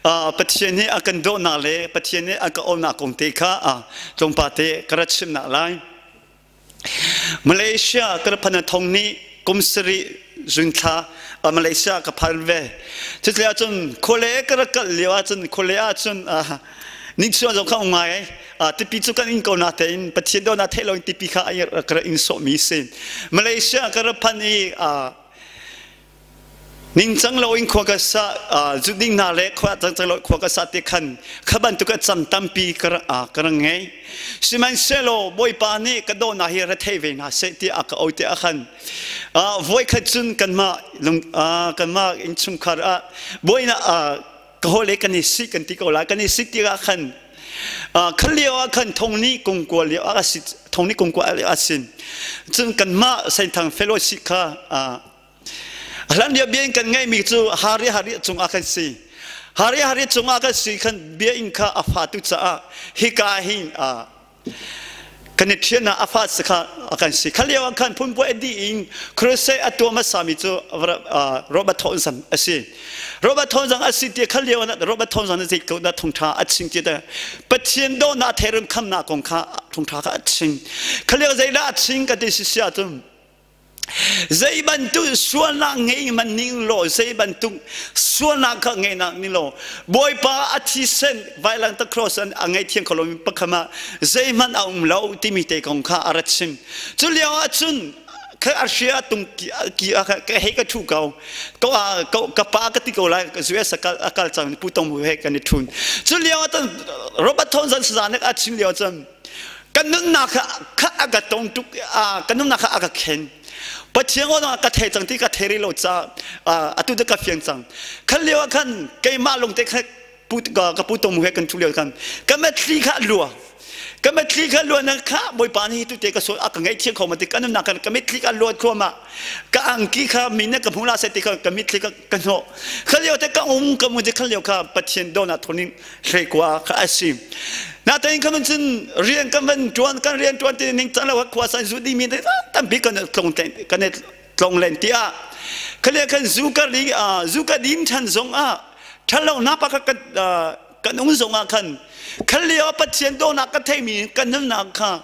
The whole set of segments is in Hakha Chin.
Pathian nih a kan dawhnak le Pathian nih a ka awnak kong te kha tlawmpal te ka rat chimnak lai. Malaysia ka phan thong nih kum sarih zunthla Malaysia ka phan ve. Cutle ahcun khuale ka rak kal lio ahcun khuale ahcun ningchuan zong kha um ngai. Tipi cu kan in ko na tein Pathian do na theih lo in tipi kha ka rak in sawhmi si. Malaysia ka rak phan i Ningcang loin khua ka sa zuding hna le khua cangcang lo khua ka sa te khan kha bantuk a cam tampi ka ka ngei. Sihmanhsehlaw Bawipa nih ka dawhnak hi ra thei ve hna seh tiah a ka o tiah khan voikhat cun kanmah kanmah innchungkhar ah bawina ka hawile kan i sik kan ti ko lai kan i sik tikah khan khan lio ah khan thong nih kungkua lio ah si thong nih kungkua lio ah sin cun kanmah Sainthang fellowship kha hlan lio bia in kan ngeihmi cu hari hari cungah kan si hari hari cungah kan si khan bia in kha a fa tu caah hika hin kan i thian ah a fa si kha a kan si kha lio ah khan phunbuai dih in crusade a tuah hmasa mi cu Robert Thawng a si Robert Thawng a si ti kha lio ah Robert Thawng na zei ko na thongtha a chim ti ta Pathian dawhnak theirun khamnak kong kha thongtha kha a chim kha lio zeidah a chim ka ti si si ahcun Zei bantuk sualnak ngei man ning law zei bantuk sualnak kha ngei nak ning law Bawipa a thisen vailang ta cross an a ngei thiang kho lomi pakham ah zeihmanh a um lo timi te kong kha a rat chim. Cu lio ah cun kha a hria tung ki ka hei ka thu ko ko ka pa ka ti ko lai US a kal cang pu tong he kan i thun. Cu lio ah cun Robert Thawng Zan a chim lio cun Kan nunnak kha a ka tong tuk kan nunnak kha a ka khen. Pathian aw ka thei cang ti ka thei rih lo ca atu te ka fiang cang. Khan lio ah khan keimah lung te kha ka pu tong mu he kan thu lio khan ka mitthli kha lua. Ka mitthli kha lua na kha Bawipa nih tu te ka sual a ka ngaihthiam kho ma ti ka nunnak khan ka mitthli kha lua thluahmah. Ka angki kha mi nih ka hmu la sai ti kha ka mitthli kha ka hnawh. Kha lio te ka um ka mu te kha lio kha Pathian dawnak thawng hleikua kha a si. Natein kha cun rian kan van tuan kan rian tuan ti ning cang lo khua san zu dimi te tampi kan tlong kan tlong len tiah khale kan zu ka li zu ka din than zong ah thalo na pa ka kan ung zong ah khan khalio Pathian do nak ka theimi kan nunnak kha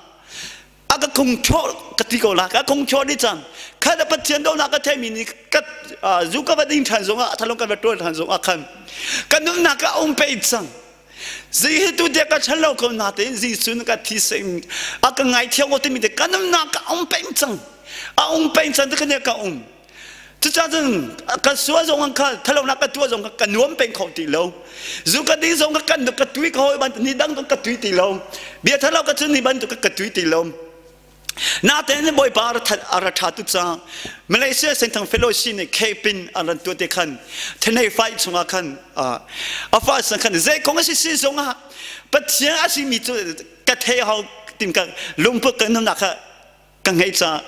a ka khung chaw ka ti ko la ka khung chaw ni cang kha na pathian do na ka theimi ni ka zu ka va ding than zong ah thalong kan va tual than zong ah khan ka nunnak ka um pe cang zi hi tu te ka chan lo ko na te Jesu ka thi sing a ka ngai thiang o timi te ka nunnak ka um peng cang a um peng cang te ka ne ka um Cucaah cun kan sual zong an kha thalonak ka tuah zong ka nuam peng kho ti lo. Zu ka ding zong ka kan ka tui ka hawi bantuk ni dang ka tui ti lo. Bia thalo ka cun ni bantuk ka tui ti lo. Natein Bawipa a ra tha tu ca Malaysia Sengthang Fellowship nih khepin an ran tuah te khan thenei fai chungah khan a fa sang khan zei kong a si si zong ah Pathian a simi cu ka thei hau tim ka lungput ka nunnak kha ka ngei ca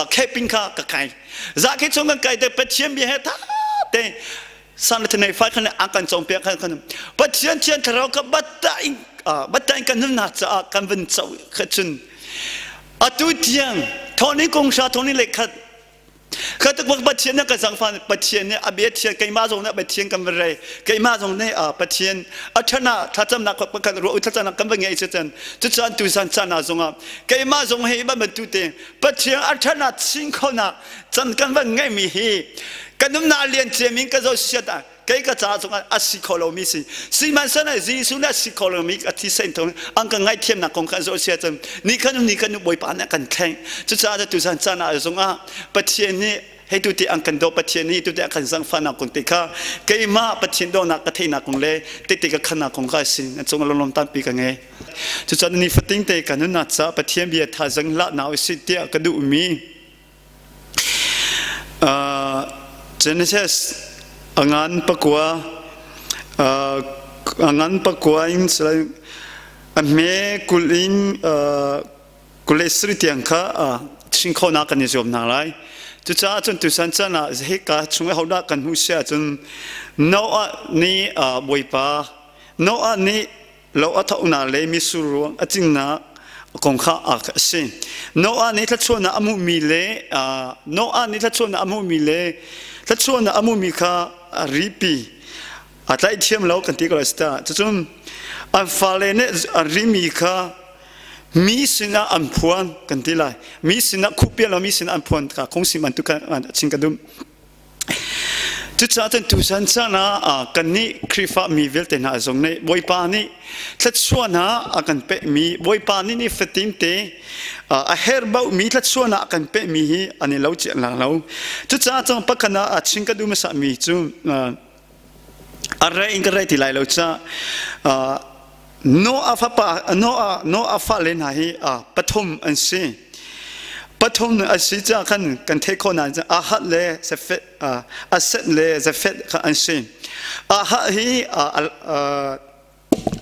kheping kha ka kai za khi chung kan kai te Pathian bia he tha te san le nei fai khan an kan chong piak khan khan Pathian thian thlarau ka batta in batta in kan nun na ca kan vun chau kha chun atu tiang thoni kong sha thoni le khat Khatuk bak Pathian nih ka zangfan Pathian nih a bia thian keimah zong nih Pathian kan va rei keimah zong nih Pathian a ṭhana thlacamnak pakhat ruah thlacamnak kan va ngei cu cun cucaan tuzan caan ah zongah keimah zong hi bantuk te Pathian a ṭhana chin khonak can kan van ngeimi hi kan umnak lian ciamin ka zo siat ah kei ka ca zongah a si kho lomi si sihmanhsehlaw Jesuh nih a si kho lomi a thisen thawng an ka ngaihthiamnak kong kha zoh sia cun ni khan ni khan Bawipa nih a kan thleng cucaah tuzan caan ah zongah Pathian nih hei tu ti an kan daw Pathian nih tu ti a kan zangfahnak kong te kha keimah Pathian dawnak ka theihnak kong le tete ka khannak kong kha sin a cung lawm tampi ka ngei cucaah ni fating te kan nunnak ca Pathian bia thazang hlah na usih tiah ka duhmi Genesis a ngan pakua a ngan pakua in a hme kul in kul le sarih tiang kha chim khawhnak kan i zuam hna lai. Cucaah cun tuchan chan ah hika chung i hodah kan hmuh si ahcun Noah nih Bawipa Noah nih lo a thohnak le mitsur ruang a cinnak kong kha a si. Noah nih thluachuahnak a hmuhmi le Noah nih thluachuahnak a hmuhmi le thluachuahnak a hmuhmi kha a ripi. A tlaih thiam lo kan ti ko lai ta. Cucun an fale nih an rimi kha mi sinah an phuan kan ti lai. Mi sinah khuhpial lo mi sinah an phuan ka kongsi bantuk khan chin ka dum. Cucaah cun tuchan caan ah kannih Khrihfa mi vialte hna zong nih Bawipa nih thluachuahnak a kan pekmi Bawipa nih ni fatin te a herhbauhmi thluachuahnak a kan pekmi hi an i lo ciah lang lo. Cucaah cun pakhat ah a chim ka duh hmasami cu a rei in ka rei ti lai lo ca Noah fapa Noah Noah fale hna hi pathum an si. Pathum an si caah khan kan theih khawh nain Ahad le Sefet Aset le Jafet kha an si. Ahad hi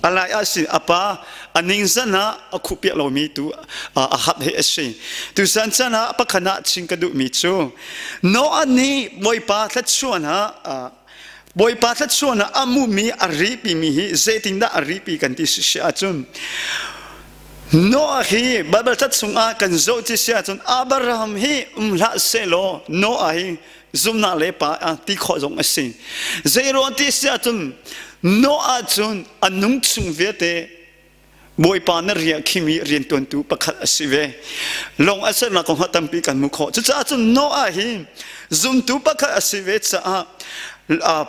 a lai ah si a pa a ningzan ah a khuhpiak lomi tu Ahad hi a si. Tuzan caan ah pakhat ah chim ka duhmi cu Noah nih Bawipa thluachuahnak Bawipa thluachuahnak a hmuhmi a ripimi hi zeitindah a ripi kan ti si ahcun Noah hi Baibal cat chungah kan zoh ti si ahcun Abraham hi um hlah sehlaw Noah hi zumnak le pa ti khawh zong a si. Zeiruang ti si ahcun Noah cun a nung chung vialte Bawipa na riah khimi riantuantu pakhat a si ve. Lawng a sernak kong tampi kan hmuh khawh. Cucaah cun Noah hi zumtu pakhat a si ve caah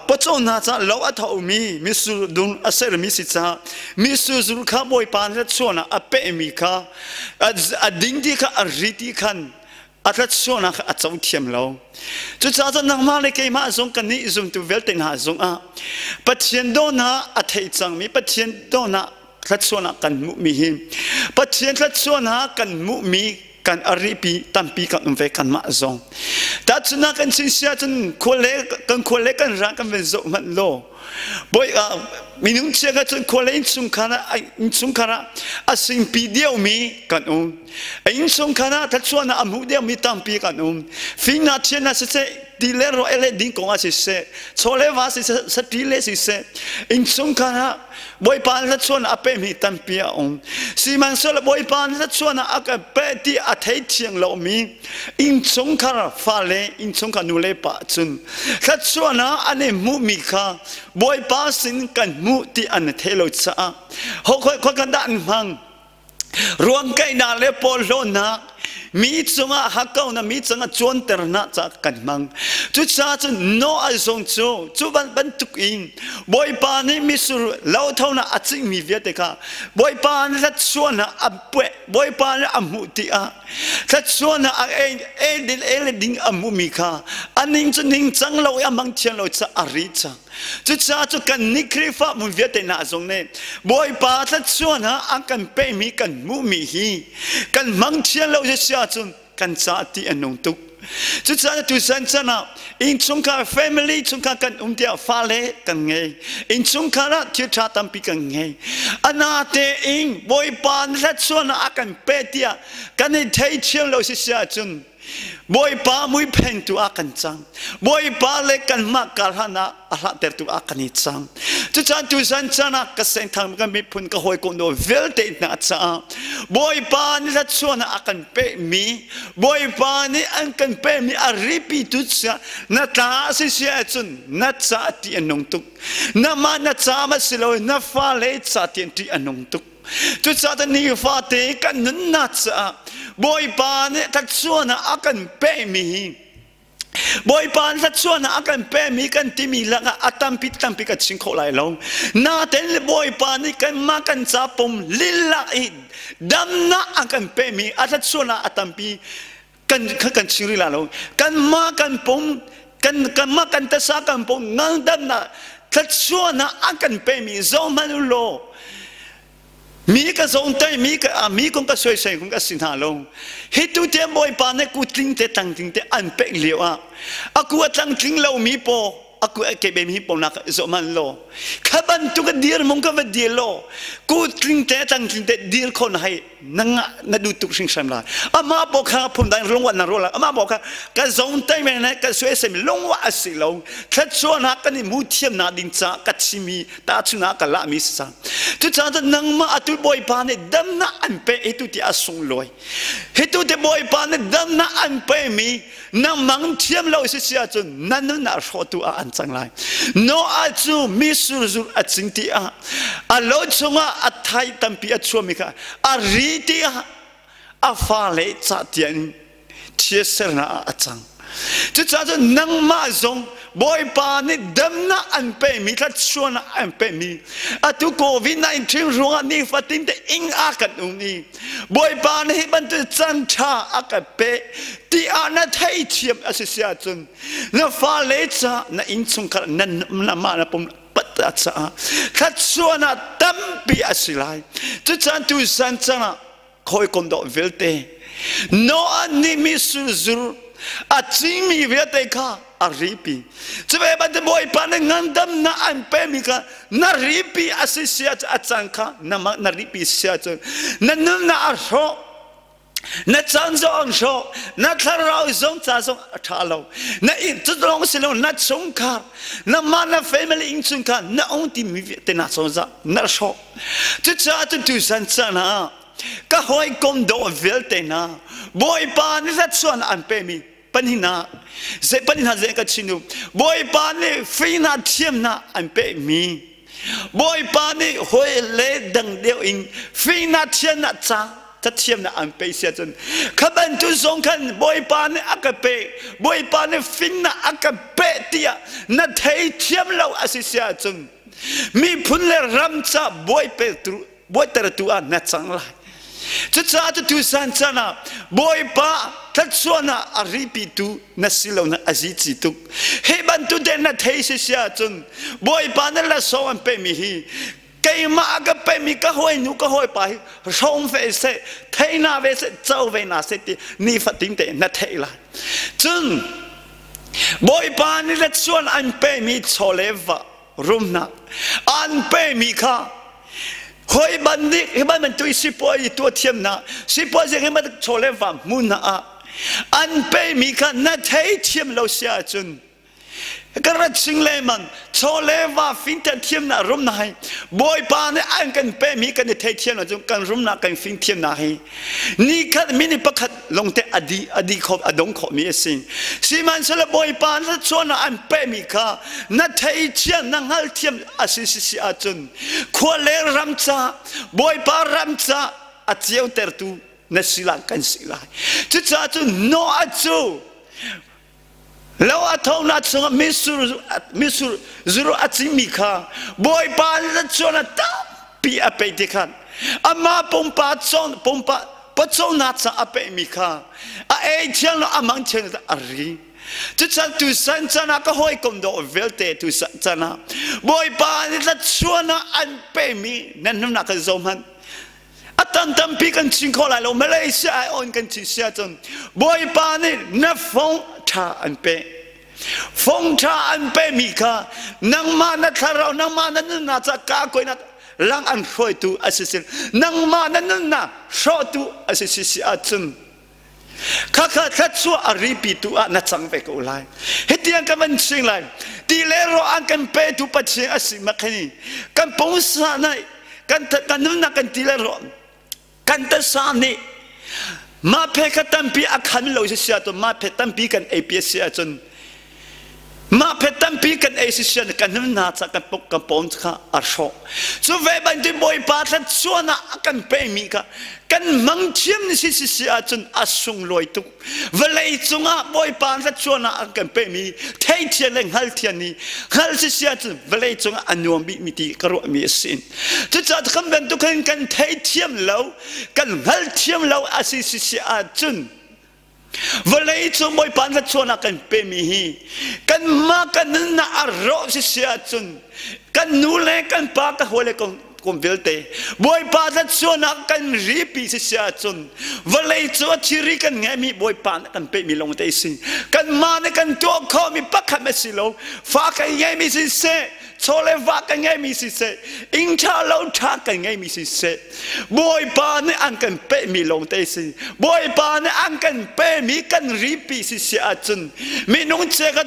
pawcawmnak caah lo a thomi mitsur dum a sermi si caah mitsur zur kha Bawipa nih chuahnak a pehmi kha a ding ti kha a ri ti khan a tlatsuahnak kha a co thiam lo. Cucaah cun nangmah le keimah zong kannih zumtu vialte hna zongah Pathian dawhnak a thei cangmi Pathian dawhnak thlatsuahnak kan hmuhmi hi Pathian thlatsuahnak kan hmuhmi kan aripi tampi kan um ve kanmah zong. Tahchunhnak kan sin sia cun khua le kan khua le kan ra kan van zoh hmanh law Bawi minung chia kha cun khua le innchungkhar ah innchungkhar ah a singpi deuhmi kan um. Innchungkhar ah thluachuahnak a hmuh deuhmi tampi kan um. Fimnak thiannak siseh, ti le rawl le ding kong ah siseh, chaw le va siseh, saṭil le siseh, innchungkhar ah Bawipa thluachuahnak a pehmi tampi a um. Sihmanhsehlaw Bawipa thluachuahnak a kan peh ti a thei thiang lomi innchungkhar fale, innchungkhar nu le pa cun thluachuahnak an i hmuhmi kha Bawipa sin kan hmuh ti an thei lo caah khoi kan dah an hmang Ruamkaihnak le porhlawtnak mi cungah hakkauhnak mi cungah cuanternak caah kan hmang. Cucaah cun Noah zong cu cu bantuk in Bawipa nih mitsur lothonak a cingmi vialte kha Bawipa nih thluachuahnak a pueh Bawipa nih a hmuh tikah thluachuahnak a ei le ding a hmuhmi kha a ning cu ningcang lo i a hmang thiam lo caah a ri cang. Cucaah cu kannih Khrihfabu vialte hna zong nih Bawipa thluachuahnak a kan pekmi kan hmuhmi hi kan hmang thiam lo si ahcun kan caah ti a nung tuk. Cucaah tuchan chan ah innchungkhar family chungkhar kan um tiah fale kan ngei. Innchungkhar ah thil ṭha tampi kan ngei. Ana tein Bawipa thluachuahnak a kan pe tiah kan i thei thiam lo si ahcun Bawipa muiphengtu ah kan cang. Bawipa le kanmah karhlan ah a hlahtertu ah kan i cang. Cucaan tuzan caan ah ka sengthang kan miphun ka hawikom do vialte hna caah Bawipa nih thluachuahnak a kan pekmi Bawipa nih an kan pekmi a ripi tu sia na tla a si si ahcun na ca ti a nung tuk. Na mah na ca ma si lo na fale ca ti an a nung tuk. Cucaah nifate kan nunnak caah Bawipa nih thluachuahnak a kan pekmi hi Bawipa nih thluachuahnak a kan pekmi kan timi lakah a tampi tampi kan chim khawh lai lo. Nain Bawipa nih kanmah kan ca pum lila i damnak a kan pekmi a thluachuahnak a tampi kan kan chim rih lai lo. Kanmah kan pum kan kanmah kan tasa kan pum ngandamnak thluachuahnak a kan pekmi zohhmanh u law mi ka zong tai mi ka mi kong ka soisel kong ka si hna lo hi tu te bawipa nih ku tling te tlang tling te an pek lio ah aku a tlang tling lo mi po aku a ke be mi po nak zo man lo kha bantuk a dir mong ka va dir lo ku tling te tlang tling te dir khon hai na ngah na duh tuk hringhran lai amah bo kha phundang lungwa na ruala amah bo kha ka zong tai men ka sue sem lungwa a si lo thlatchuahnak kan i mu thiam na ding ca ka chimi ta chuna ka la mi sa. Cucaah cun nangmah atu Bawipa nih damnak an pe hi tu ti a sunglawi. Hi tu te Bawipa nih damnak an pe mi nangmang thiam lo si si ahcun na nunnak hrawhtu ah an cang lai. Noah cu misur zur a cing ti ah a lo chungah a thai tampi a chuahmi kha a ri ti ah a fale ca tiang chiatsernak ah a cang. Cucaah cun nangmah zong Bawipa nih damnak an pemi thluachuahnak an pemi atu COVID-19 ruangah nifatin te ing a kan um i Bawipa nih hi bantuk caan ṭha a kan pe ti ah na theithiam a si si ahcun na fale ca na innchungkhar na na mah na pum pat a caah thluachuahnak tampi a si lai. Cucaah tuzan caan ah hawikom dawh vialte Noah nih mitsur zur a cingmi vialte kha a ripi cuve bantuk Bawipa nih ngandamnak an pemi kha na ripi a si sia a cang kha na na ripi sia cun na nunnak a hrawh na caan zong an hrawh na thlarau zong ca zong a ṭha lo na inn cu lawng si lo na chungkhar na mah na family innchungkhar na ung timi vialte na sawng na hrawh Cucaah cun tusan caan ah ka hawikom dawh vialte hna Bawipa nih hlatsuan an pemi panhina zei panhina zei ka chinu Bawipa nih fihnak thiamnak an pemi Bawipa nih hawi le dang deuh in fihnak thiamnak ca cathiamnak an pe sia cun kha bantuk zong khan Bawipa nih a ka pe Bawipa nih finnak a ka pe tiah na theithiam lo a si sia cun Miphun le ram ca buaitertu ah na cang lai. Cucaah tu san chan ah Bawipa thluachuahnak a ripitu na si lo na azi ci tuk. Hi bantuk te na thei si si ahcun Bawipa na lasawng an pemi hi keimah a ka pemi ka hawinu ka hawipa hi hrawm ve seh, thei na ve seh, co ve na seh ti nifatin te na theih lai. Cun Bawipa nih le chuan an pemi chaw le va rumnak an pemi kha hoi ban nih hi ban bantuk sipuai tuah thiamnak sipuai hi bantuk chaw le va hmunnak ah an pemi kha na thei thiam lo si ahcun ka rat sing le mang chaw le va fingthiam thiamnak rumnak hi Bawipa nih an kan pemi kan i thei thiam lo cun kan rumnak kan fing thiamnak hi Ni khat minute pakhat longte adi adi kho adong kho mi asi. Sihmanhsehlaw Bawipa na chuan an pehmi kha na thei thiam na hngal thiam asi si si ahcun khua le ram ca Bawipa ram ca a ceutertu na si lai kan si lai. Cucaah cun Noah cu lo a thonak chungah mitsur mitsur zuru a cingmi kha Bawipa na chuan a tampi a pe ti khan amah pumpa cawn pumpa pawcawnak ca a pehmi kha a ei thiang lo a mang thiang lo a ri cucan tu san chan ah ka hawikom dawh vialte tu san chan ah Bawipa nih thlachuan ah an pemi nan nunnak kan zoh hmanh A tam tampi kan chim kho lai lo. Malaysia ai on kan chim sia cun Bawipa nih na fong ṭha an pe. Fong ṭha an pe mi kha nangmah na thlarau nangmah na nunnak ca ka koina lang an hruaitu a si sin nangmah na nunnak hrawhtu a si si si ahcun khakha thluachuah a ripi tu ah na cang ve ko lai hitiang ka van ching lai ti le ro an kan petu Pathian a si makhani kan pungsa nai kan kan nunnak kan ti le ro kan tasa nih mah phe kha tampi a khan lo si sia to mah phe tampi kan ei pi si ahcun Mah phet tampi kan ei si sian kan hna ca kan puk kan pawm kha a hrawh. Cu ve bantuk Bawipa thluachuah ah a kan pemi kha kan hmang thiam ni si si si ahcun a sunglawi tuk. Vawlei cungah Bawipa thluachuah ah a kan pemi theithian le hngalthian ni hngal si si ahcun vawlei cungah a nuam bikmi ti ka ruahmi a si. Cucaah kan bantuk hin kan theithiam lo, kan hngalthiam lo a si si si ahcun Vawlei cung Bawipa na chuahnak kan pemi hi kanmah kan nunnak a rawh si si ahcun kan nu le kan pa ka hawi le kum vialte Bawipa na chuahnak kan ripi si si ahcun vawlei cu a thiri kan ngeihmi Bawipa na kan pemi lawng te si kanmah nih kan tuah khawhmi pakhat a si lo fa kan ngeihmi siseh. Chaw le va kan ngeimi siseh, inn ṭha lo ṭha kan ngeimi siseh, Bawipa nih an kan pehmi lawngte si. Bawipa nih an kan pehmi kan ripi si si ahcun minung che ka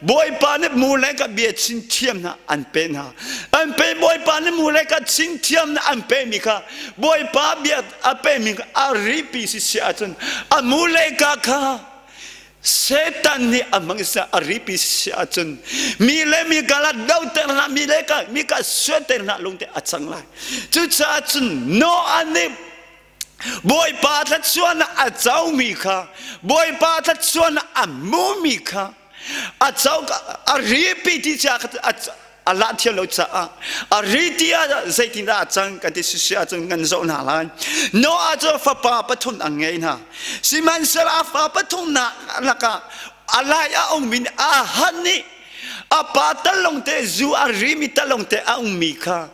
Bawipa nih mu le ka bia chin thiam hna an pe hna. An pe Bawipa nih mu le ka chin thiam hna an pehmi kha Bawipa bia a pehmi kha a ripi si si ahcun a mu le ka kha Satan nih a hmang sa a ripi si ahcun mi le mi kala doter hna mi le ka mi ka suater hna lungte a cang lai. Cucaah cun Noah nih Bawipa thluachuah a comi kha Bawipa thluachuah a hmumi kha a co a ripi ti cia a lah thiam lo caah a ri ti ah zeitindah a cang kan ti sisi ahcun kan zoh hna lai. Noah cu fapa pathum a ngei hna. Sihmanhsehlaw a fa pathum nak lakah a lai a ummi nih a han nih a pa talong te zu a rimi talong te a ummi kha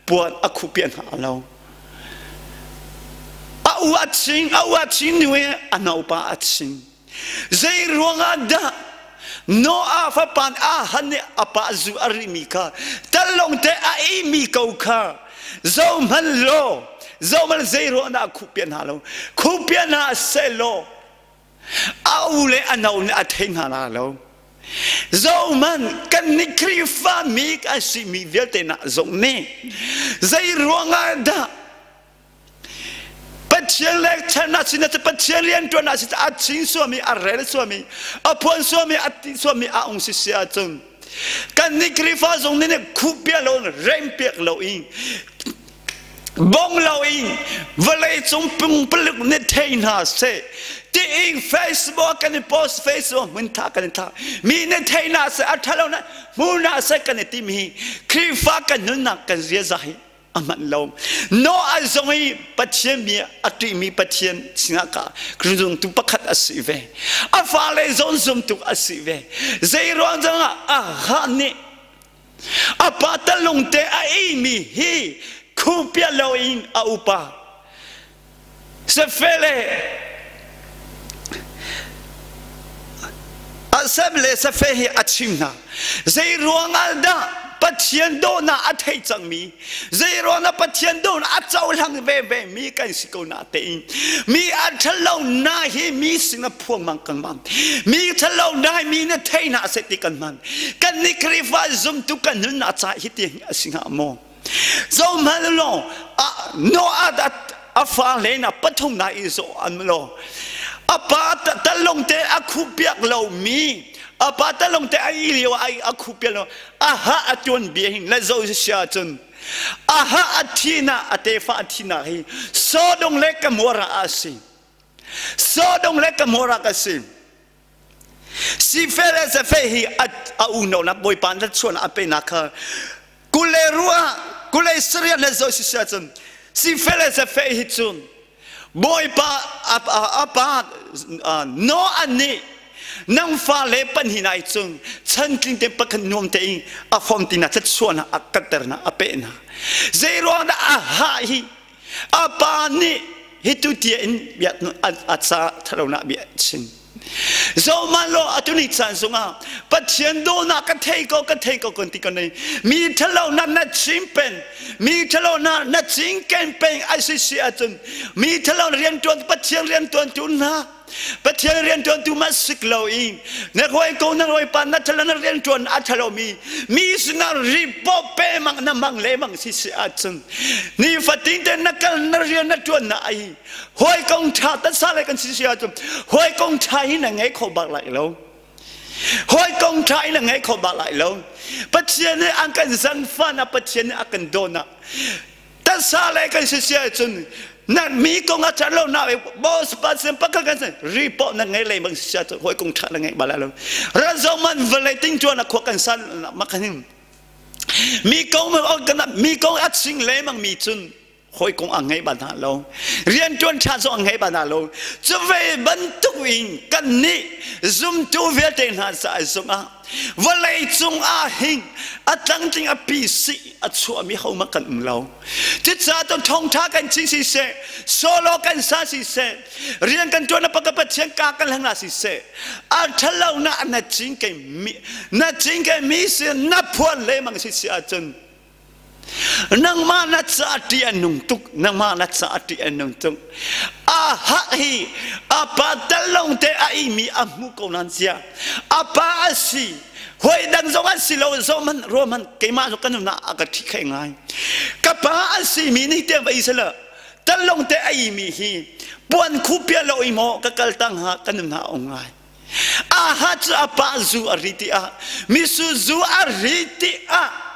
puan a khuhpiah hna lo. A u a ching, a u a ching nu i a naupa a ching. Zei ruangah dah Noah fapa Ahan nih a pa zu a rihmi kha talong te a eimi ko kha zohhmanh law zohhmanh zei ruangah dah a khuhpiah hna lo khuhpiah hna seh law a u le a no nih a thei hna la lo zohhmanh kan nih Khrihfa mi kan simi vialte nak zong nih zei ruangah dah Pathian le channak sin cu Pathian rianṭuan ah si a ching suami a rel suami a phuan suami a ti suami a ung si si ahcun kan nih Khrihfa zong nih khuhpiak lo rempiak lo in bong lo in vawlei cung pungpaluk nih thei hna seh tiin Facebook kan i post Facebook hmun tha kan i thla mi nih thei hna seh a ṭha lo na hmu hna seh kan i tim hi Khrihfa kan nunnak kan ziaza hi a hman lo. Noah zong hi Pathian mi a ṭihmi Pathian sinah ka zumtu pakhat a si ve. A fale zong zumtu a si ve. Zei ruang zongah a ha nih a pa talung te a eimi hi khupia lo in a upa. Sefele a sem le safe hi a chim hna. Zei ruangah dah Pathian dawhnak a thei cangmi, zei ruangah Pathian dawhnak a cohlang veve mi kan si ko na tein mi a ṭhalo na hi mi sin a phuang mang kan mang. Mi ṭhalo na hi mi na thei na se ti kan man. Kan nih Khrihfa zumtu kan nunnak ca hi ti a si hnga maw? Zohhmanh law Noah a fa len ah pathum na i zawh an law a pa talong te a khuhpiak lomi a pa talong te a i lio ai a khuhpiak lo a ha a tuan bia hin le zo sia cun a ha a thina a tefa a thina hi Sodom le Gomorrah a si Sodom le Gomorrah ka si Sifeh le Zafeh hi a unau nak Bawipa na chuan a penak kha kule ruah kule Syria le zo si sia cun Sifeh le Zafeh hi cun Bawipa a pa Noah nih nang fa le pan hi nai cung chan tling te pakhat nuam te in a fom tina chat suana a katter na a pe na zei ruang dah a ha hi A pa nih hi tu tia in bia a ca thalo bia chim. Zohman law atuni caan zongah Pathian dawhnak ka thei ko ka thei ko kan ti ko nei. Mi thalo na na chim pen mi thalo na na cingken peng ai si si ahcun mi thalo rian tuan Pathian rian tuan tu hna Pathian rianṭuantu ma sik lo i na hawi ko na hawi pa na ṭhalo na rianṭuan a ṭhalo mi mi sinah ripo pe mang na mang le mang si si ahcun nifatin te na kal na rian na ṭuan na ai hawi kong ṭha tasa le kan si si ahcun hawi kong ṭha hi na ngei kho bak lai lo hawi kong ṭha hi na ngei kho bak lai lo Pathian nih an kan zangfah na Pathian nih a kan daw na Tasa le kan si si ahcun na mi kong a ṭhat lo na boss pa sem pakhat kan sin report na ngei lei bang si ahcun hawi kong ṭha na ngei bala lo ran zong man vawlei ting tuan a khua kan san ma kan hin mi kong mi kong a ching le mang mi cun Hawi kong a ngei bal hna lo. Rianṭuan ṭha zong a ngei bal hna lo. Cu ve bantuk in kannih zumtu vialte hna caah zongah vawlei cung ah hin a tlangtling a pi si a chuahmi hohmanh kan um lo. Cucaah cun thawngṭha kan chim siseh, solo kan sa siseh, rian kan ṭuan a Pathian ka kan hlang siseh, a ṭhalo na na cing ke mi na cing ke mi si na phuan lemang si si ahcun nangmah na ca ṭih a nung tuk nangmah na ca ṭih a nung tuk a ha hi a pa talong te a imi a hmu ko nan sia a pa a si hoi dang zong an si lo zohman ruahman keimah zong kan na a ka ṭhi khai ngai ka pa an si mi nih te vai sala talong te a imi hi puan khu pia lo i maw ka kal tang ha kan na ong ngai aha cu a pa zu a ri ti ah misu zu a ri ti ah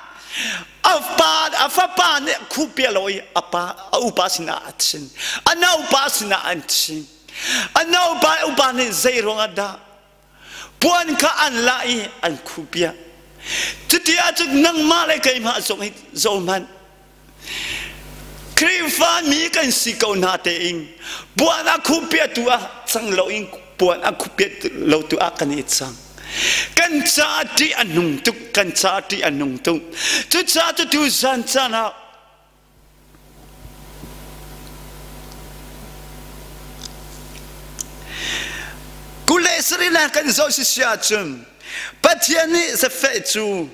a pa a fapa nih khu pia lo i a pa a upa sinah a chin a naupa sinah an chin a naupa upa nih zei ruangah dah puan kha an lah i an khupiah cuti ahcun nangmah le keimah zong hi zohhmanh Khrihfa mi kan si ko hna tein puan a khupiahtu ah cang loin puan a khupiah lo tu ah kan i cang kan caah ṭih a nung tuk kan caah ṭih a nung tuk cucaah tu zan caan ah Kule sarih kan zoh si si ahcun Pathian nih safeh cu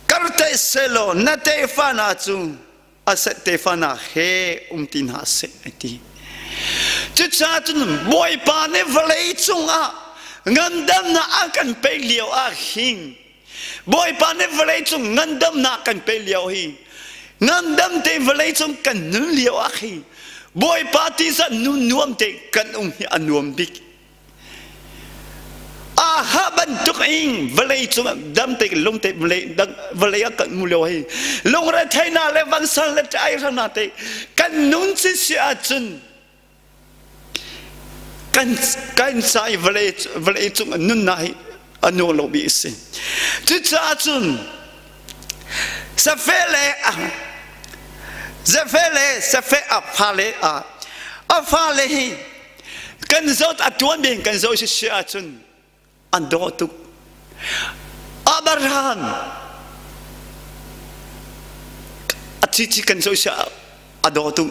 karte selaw na tefa hna cu a set tefa hna he um ti hna seh a ti. Cucaah cun Bawipa nih vawlei cungah ngandamnak a kan pek lio ah hin Bawipa nih vawleicung ngandamnak kan pe lio hi ngandam te vawleicung kan nun lio ah hi Bawipa ti zat nun nuam te kan um hi a nuam bik. Aha bantuk in vawleicung dam te lung te vawlei ah kan mu lio hi lungre theina le vansang le ṭai rana te kan nun si si ahcun Kan kan ca i vawlei vawlei cung nunnak hi a nuam lo mi a si. Cucaah cun safe le zafe le safe a fale a a fale hi kan zawt a tuan bing kan zoh si si ahcun an dawh tuk. Abraham a cici kan zoh si a dawh tuk.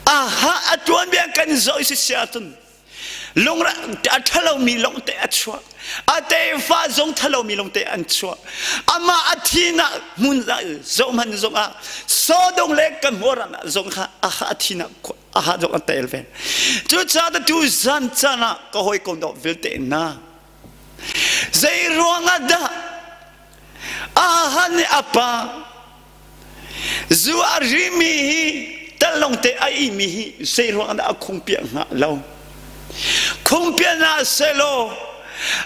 Aha a tuanbia kan zoh si si ahcun lung a ṭhalomi lawngte a chuah. A tefa zong ṭhalomi lawngte an chuah. Amah a thinak hmun zohhmanh zongah Sodom le Gomorrah zong kha aha a thinak aha zong an tel ve. Cucaah tu zan caan ah ka hawikom dawh vialte hna zei ruangah dah aha nih a pa zu a rimi hi talongte a imi hi zei ruangah dah a khungpiah hnga lo khungpiah na selaw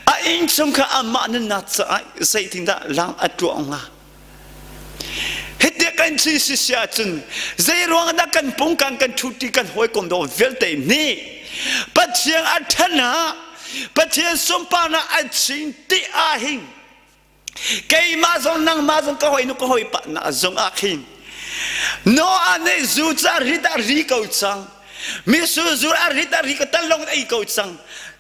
a innchung kha amah nunnak caah zeitindah lang a tuah hnga Hiti kan si si si ahcun zeiruang dah kan pungkan kan ṭhuṭi kan hawikom dawh vialte nih Pathian a ṭhan ah Pathian sunparnak an ching ti ahhin keimah zong nangmah zong ka hawinu ka hawipa na zong ah khin Noah nih zu cu a rit a ri ko cang misu zu a rit a ri ko talong ei ko cang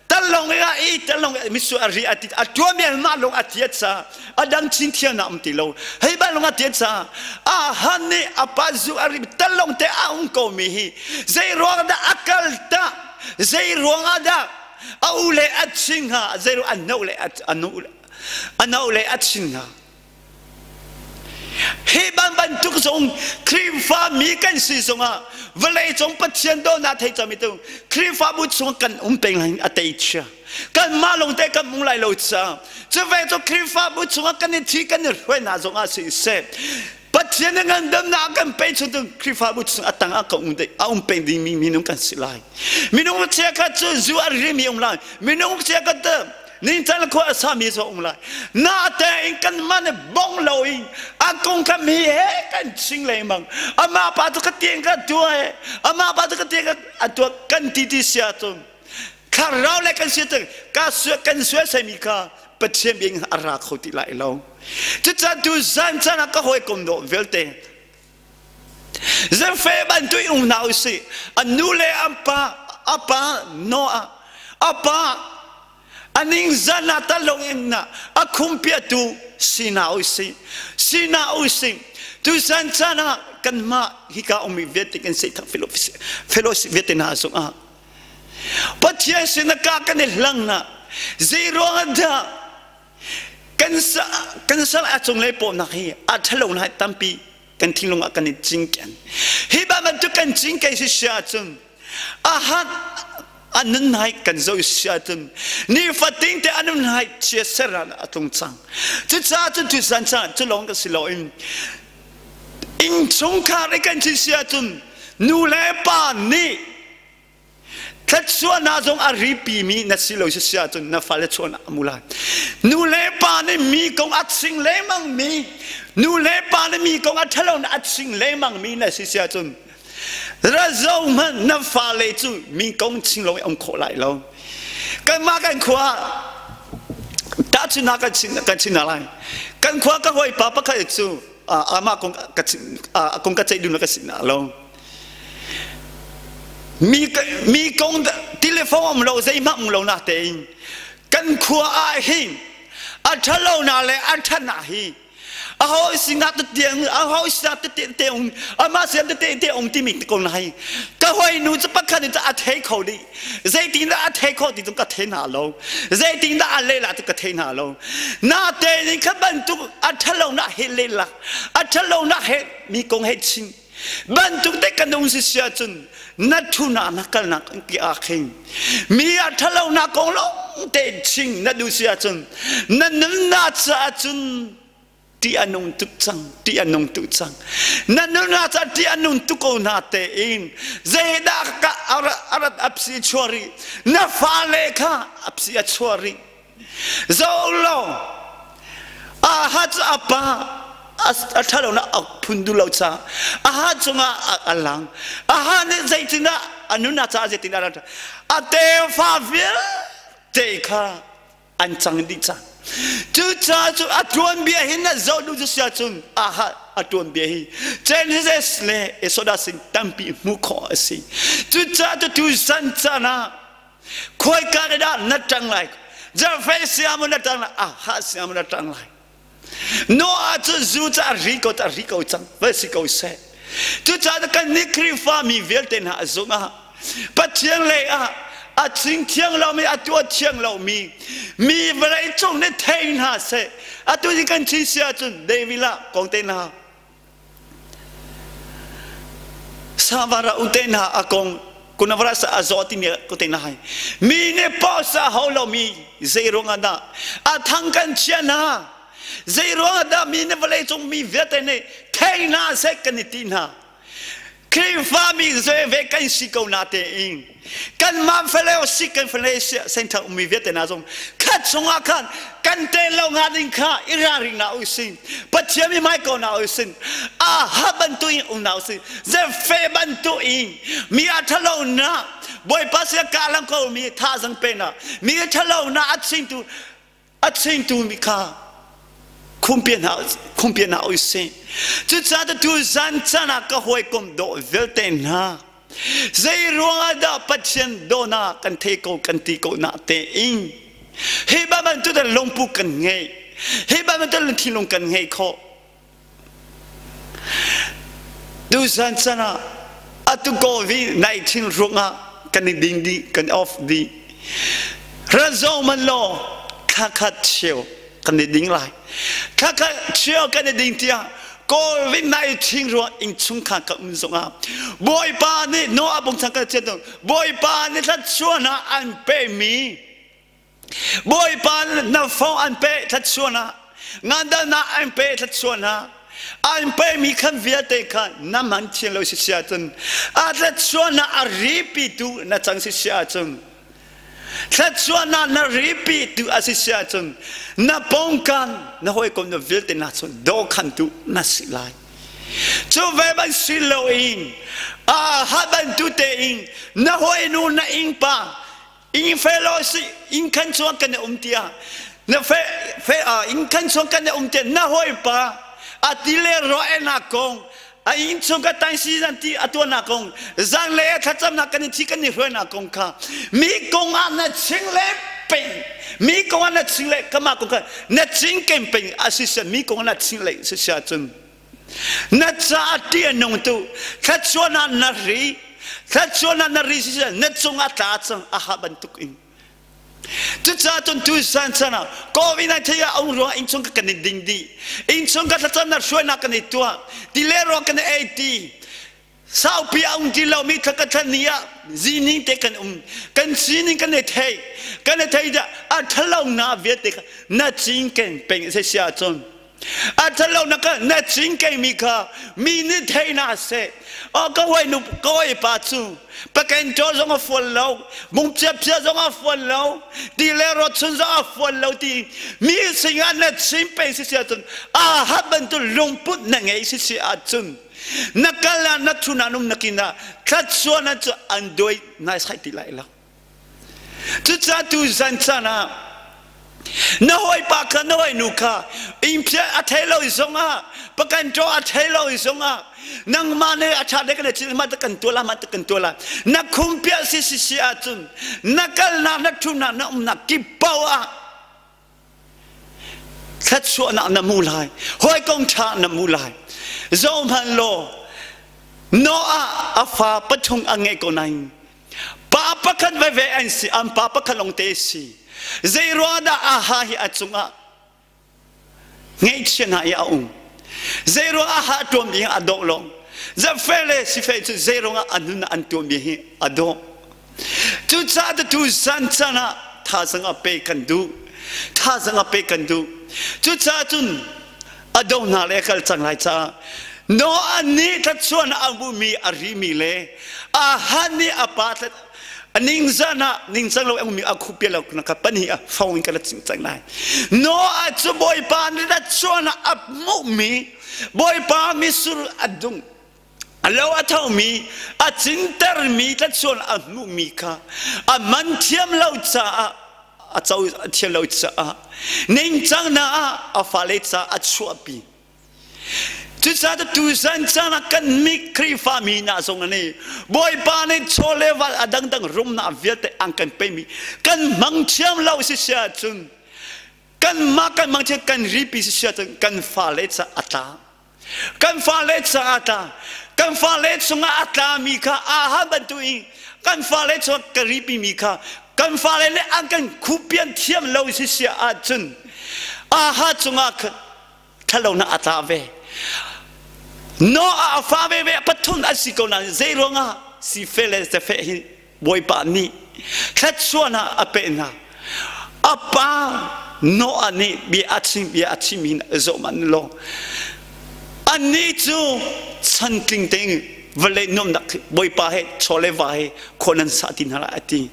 talong a i talong misu a ri a ti a tuam mi mah lung a tiat sa a dang chin thiam na um ti lo hei ba lung a tiat sa a han nih a pa zu a ri talong te a um ko mi hi zei ruang dah a kal ta zei ruang ah dah a u le a ching ha zei ruang a no le a nu a no le a ching ha Hi ban bantuk zong Khrihfa mi kan si zongah vawlei cung Pathian dawtnak thei cami tu Khrihfabu chung kan um peng lai a tei chia. Kan mah lawng te kan um lai lo ca. Cu ve cu Khrihfabu chungah kan i thi kan i hruai hna zongah si seh. Pathian na ngandamnak kan pe chung tu Khrihfabu chung a tang ah ka um a um peng dingmi minung kan si lai. Minung chia kha cu zu a rimi um lai. Minung chia kha ningcang khua a sami cu um lai na tein kan man bong lo in a kong kha mi he kan ching lengmang amah pa cu ka tiang ka tua he amah pa cu ka tiang ka tua kan ti ti sia cun thlarau le kan sia cun ka sual kan sual semi kha Pathian bing a ra kho ti lai lo cucan tu zan chan ah ka hawikom dawh vialte. Zefe bantuk in um hna usih. An nu le an pa, a pa Noah, a pa a ningzan ah talong in a khumpiatu si hna usih. Si hna usih. Tuzan caan ah kanmah hika ummi vialte kan si fellowship vialte hna zongah Pathian sin ah ka kan i hlang na zei ruang dah kan sal a cunglei pawhnak hi a ṭhalo na tampi kan thinlung ah kan i cinken. Hi ba bantuk kan cinken si sia ahcun a hat a nun hai kan zo si ahcun nifatin te a nun hai chia ser a tlung cang. Cucaah cun tusan caan cu lawng ka si loin innchungkhar i kan si si ahcun nu le pa nih Thlatsuahnak zong a ripimi na si lo si ahcun na fale chuahnak a mu lai. Nu le pa nih mi kong a ching lengmang mi, nu le pa nih mi kong a ṭhalo na a ching lengmang mi na si si ahcun ra zo hmanh na fale cu mi kong ching lo in um khawh lai lo. Kanmah kan khua tahchunhnak kan chin kan chin lai. Kan khua ka hawipa pakhat cu amah kong ka kong ka ceih duh na ka sin lo. Mi kong telephone um lo zeihmah um lo na tein kan khua ah hin a ṭhalo na le a ṭhatnak hi a hawi sinah tete a hawi sinah tete te um amah sian tete te um timi ko na hi ka hawi nu cu pakhat in a thei kho dih zeitin dah a thei kho ti cu ka thei hna lo zeitin dah a leh la ti ka thei hna lo na te ning kha bantuk a ṭhalo na he le la a ṭhalo na he mi kong he chim Bantuk te kan um si si ahcun na ṭhunak na kalnak ki ah khin mi a ṭhalonak kong lawng te ching na duh si ahcun na nunnak caah cun ṭih a nung tuk cang, ṭih a nung tuk cang. Na nunnak caah ṭih a nung tuk ko hna tein zeidah ka arat apsi chuah rih, na fale kha apsi a chuah rih. Zo lo aha cu a pa a ṭhalo na a phun duh lo ca aha cungah a lang, aha nih zeitindah a nunnak caah zeitindah a a tefa vialte kha an cang dih cang. Cucaah cu a tuanbia hi na zoh duh cu si ahcun aha a tuanbia hi Genesis le Exodus in tampi hmuh khawh a si. Cucaah tu zan caan ah Khuaika te dah na ṭang lai? Zarhfe siamu na ṭang lai? Aha siamu na ṭang lai. Noah cu zu cu a ri ko a ri ko cang. Va si ko seh. Cucaah kan nih Khrihfa mi vialte hna zung ah Pathian lei ah a ching thiang lomi a tuah thiang lomi mi vawlei cung nih thei hna seh. Atu hi kan chin si ahcun David lah kong te hna Savara ute hna a kong kunavara sa a zaw timi ko te na hai. Mi nih paw sa ho lo mi zei ruang ah dah a thang kan chia hna, zei ruang ah dah mi nih vawlei cung mi vialte nih thei hna seh kan i ti hna. Khrihfa mi zei ve kan si ko na tein kanmah fale si kan fale center ummi vialte hna zong khat chungah khan kan te lo nga ding kha i ralring na usin, Pathian mi hmai ko na usin, aha bantuk in um na usin, zefe bantuk in mi a thalo na Bawipa sia ka lang ko mi tha zang pe na mi a thalo na a chingtu a chingtu mi kha khumpian hna khumpian hna usih. Cucaah tu zan caan ah ka hawikom dawh vialte hna, zei ruangah dah Pathian dawhnak kan thei ko kan ti ko na tein hi bantuk lungpu kan ngei, hi bantuk thinlung kan ngei khawh? Tuzan chan ah atu COVID 19 ruangah kan i ding dih, kan off dih. Razong man law thla khat cheu kan i ding lai. Thla khat cheu kan i ding tiah COVID 19 ruang innchungkhar ka um zongah Bawipa nih Noah bungchang kan chiat Bawipa nih thluachuahnak an pemi Bawipa na fong an pe thluachuahnak, ngandamnak an pe thluachuahnak, an pemi khan vialte kha na man thiam lo si si ahcun a thluachuahnak a ripitu na cang si si ahcun, thluachuahnak na ripitu a si si ahcun na pawngkan na hawikom na vialte na cun dawkhantu na si lai. Cu ve ban si loin aha bantu tein na hawinu na innpa inn fellowship inn khan chuak kan um tiah na fe fe inn khan chuak kan um tiah na hawipa a ti le ro na kong. A inn chung ka tan si zan ti a tuahnak kong, zan le thlacamnak kan i thi kan i hruainak kong kha mi kong ah na ching le peng, mi kong ah na ching le kama kong kha na ching kem peng a si sia, mi kong ah na ching le si sia cun na caah ṭih a nung tu thluachuahnak na ri, thluachuahnak na ri si sia na cungah tla cang a ha bantuk in. Cucaah cun tuzan chan ah COVID-19 ah a um ruangah innchung ka kan i ding dih. Innchung ka thlacamnak hruainak kan i tuah. Ti le ruang kan i ei ti. Saupi a um ti lomi thla ka thla ni ah zining te kan um. Kan sining kan i thei. Kan i thei dah a ṭhalonak vialte kha na cinken peng a si ahcun a ṭhalo na ka na cinken mi kha mi nih thei hna seh. Aw ka hawi nu ka hawi pa cu paken ṭaw zong a fual lo, mungciapcia zong a fual lo, ti le rawchun zong a fual lo ti mi sinah na chim peng si si ahcun Ahab bantuk lungput na ngei si si ahcun na kal ah na thu na num na kin ah thluachuah cu an duai nai sai ti lai lo. Cucaah tu zan caan ah na hawipa kha na hawinu kha innphiah a thei lo zongah pakan ṭaw a thei lo zongah nangmah nih a ṭha dek na cin ma kan tuah la ma kan tuah la na khumpiah si si si ahcun na kalnak na ṭhunak na umnak kip paoh ah thluachuahnak na hmu lai, hawikom ṭha na hmu lai. Zohhmanh law Noah a fa pathum a ngei ko nain pa pakhat veve an si, an pa pakhat lawng te si. Zei ruang dah aha hi a cungah ngeihchia hna i a um? Zei ruang aha a tuam hi a dawh lo? Zafe le sife cu zei ruang ah a nun an tuam hi a dawh? Cucaah tu zan caan ah thazang a pe kan duh. Thazang a pe kan duh. Cucaah cun a do hna le a kal cang lai caah Noah nih thluachuah a hmuhmi a rimi le Ahan nih a pa a ningzan ah ningcang lo a khupi lo na ka pan hi a fong in ka la chim cang lai. Noah cu Bawipa nih thluachuah a hmuhmi Bawipa misur a dung a lo a thomi a cintermi tlatsuan a hmuhmi kha a man thiam lo caah a co thiam lo caah ningcang na ah a fale caah a chuahpi. Cucaah tuzan caan ah kan mi Khrihfa mi hna zong nih Bawipa nih chaw le val a dangdang rumnak vialte an kan pemi kan hmang thiam lo si sia cun kanmah kan hmang thiam kan ripi si sia cun kan fale caah a tla. Kan fale caah tla, kan fale chungah a tlami kha aha bantuk in kan fale chungah ka ripimi kha kan fale le an kan khupian thiam lo si sia ahcun aha cungah thalonak a tla ve. Noah a fa ve ve pathum an si ko nain zei ruangah si fe le fe hi Bawipa nih thluachuahnak a pek hna. A pa Noah nih bia a chim bia a chim hin zoh man law annih cu chantling tein vawlei nuamnak Bawipa he chaw le va he khua nan sa ti hna lai a ti.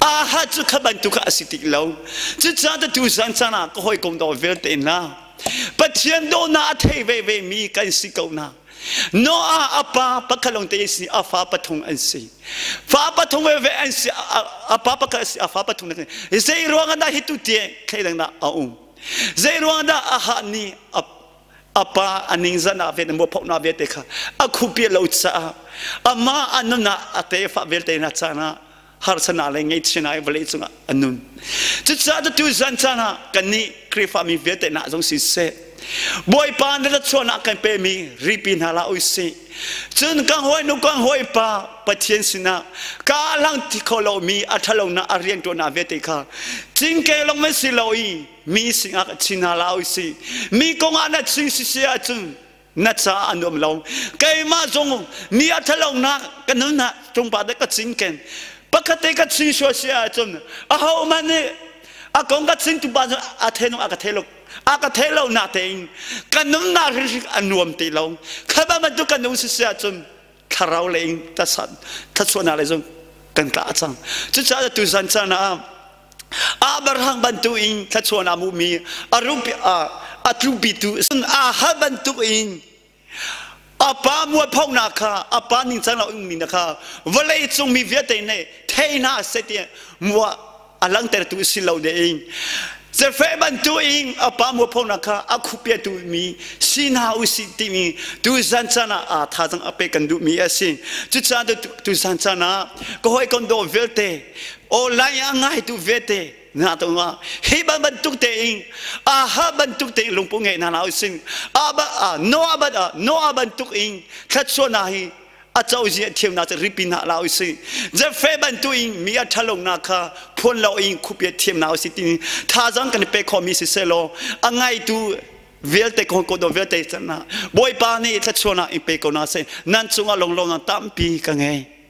Aha cu kha bantuk kha a si tik lo. Cucaah tu zan caan ah ka hawikom daw vialte hna Pathian dawhnak a thei ve ve mi kan si ko na. Noah a pa pakhat lawng te si, a fa pathum an si. Fa pathum veve an si, a pa pakhat si, a fa pathum na zei ruang dah hi tu tie thleidang dah a um? Zei ruang dah a ha ni a pa a ningzan ah vet mo phok na vialte kha a khupi lo caah ama a nunah a tefa vialte na cana harsana le ngaihchia i vawlei cungah a nun. Cucaah tu zan caan ah kannih Khrihfa mi vialte hna zong siseh Bawipa na chuahnak kan pemi ripi hna la usih. Cun kan hawinu kan hawipa Pathian sinah ka lang ti kho lomi a ṭhalonak a rianṭuannak vialte kha cinke lawng man si lo i mi sinah chin hna la usih. Mi kongah na ching sisi ahcun na caah a nuam lo. Keimah zong mi a ṭhalonak ka nunah tlungpa dek ka cinken. Pakhat te ka chin sual si ahcun ahohmanh nih a kong ka chim tu pa cu a thei a ka thei lo a ka thei lo na tein ka nunnak hrik a nuam ti lo. Kha bantuk ka nun si si ahcun thlarau lei in thluachuahnak lei zong kan tla cang. Cucaah tuzan caan ah Abraham bantuk in thluachuahnak hmuhmi a rupi a tlupitu Ahab bantuk in a pa mualphonak kha a pa ningcang lo ummi na kha vawlei cung mi vialte nih thei hna seh ti mua a langhtertu si lo ding. Zefe bantuin a pa mualphonak kha a khupiatu mi si hna u sih timi tuzan caan ah aa thazaang a pek kan duhmi a si. Cucaah tuzan caan ah ka hawikom dawh vialte, online ah ngaitu vialte na to nga hi bantuk tein aha bantuk tein lungpu ngei hna hna u sing aba Noah ban Noah bantuk in thlatsuana hi a cozia thiamnak cu ripi hna la usih. Jefe bantuin mi a ṭhalonak kha phuan lo in khupia thiamnak usih ti thazaang kan i pek khawhmi si selaw a ngaitu vialte ko ko do vialte canah Bawipa nih thluachuahnak in pe ko hna seh. Nan cungah lunglawmhnak tampi ka ngei.